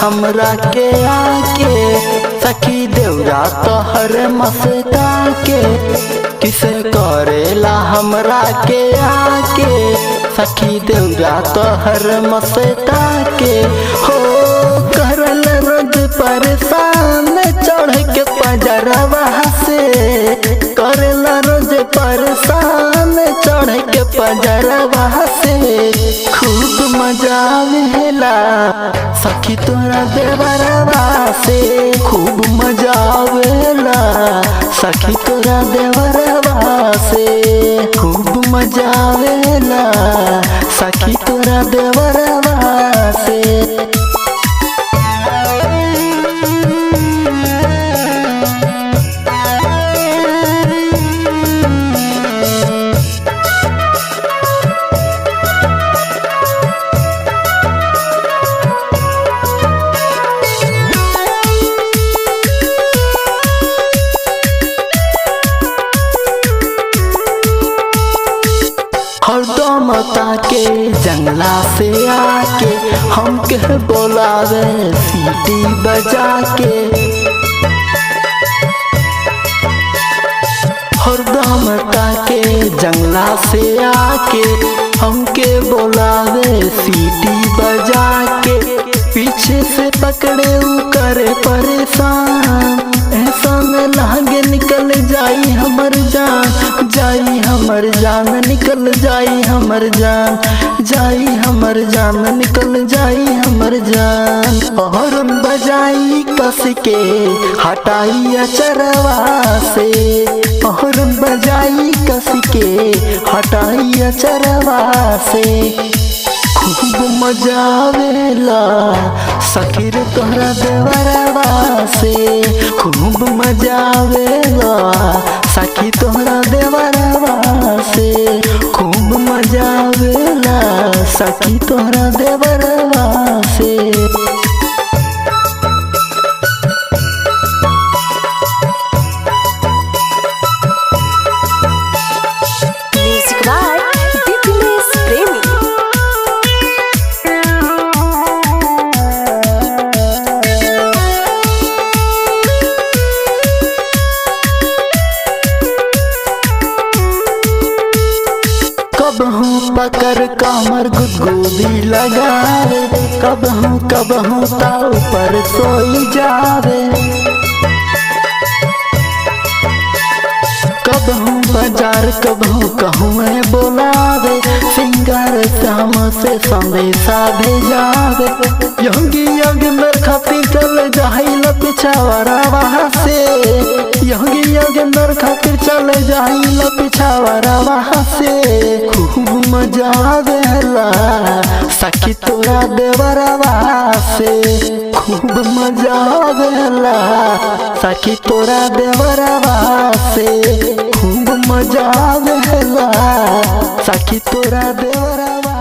हमरा के आके, सखी देवरा तोहर मस्ता के। किसे करेला हमरा के आके, सखी देवरा तोहर मस्ता के। हो करल रोज परेशान चढ़ के पजरवा से, करेला रोज परेशान चढ़ के पजरवा से। खूब मजा आवेला सखी तोरा देवरवा से, खूब मजा आवेला सखी तोरा देवरवा से। खूब मजा आवेला सखी तोरा देवरवा से। हरदम ताके जंगला से आके, हमके बोलावे सीटी बजा के। हरदम ताके जंगला से आके, हमके बोलावे सीटी बजा के। पीछे से पकड़े उ करे परेशान, ऐसा में लागे निकल जाई हमर जान, जाई हमर जान निकल जाई हमर जान, जाई हमर जान निकल जाई हमर जान। हॉर्न बजाई कस के हटाई अचरवा से, हॉर्न बजाई कस के हटाई अचरवा से। खूब मजा आवेला सखी रे तोहरा देवरवा से, खूब मजा आवेला सखी तोहरा देवरवा से। खूब मजा आवेला सखी तोहरा देवरवा से। म्यूजिक बाय विपिनेश प्रेमी। कबहू पकड़ कमर गुदगुदी लगावे, कबहू कबहू ताव पर सोई जावे। कबहू बाजार कबहू कहूँ बोलावे, सिंगार श्याम से संदेशा भेजावे। योगी योगेंद्र खातिर चल जाइल पिछावरवा से, योगी योगेंद्र खातिर चल जाइल पिछावरवा से। खूब मजा आवेला सखी तोरा देवरवा से, खूब मजा आवेला सखी तोरा देवरवा से। खूब मजा आवेला सखी तोरा देवरवा।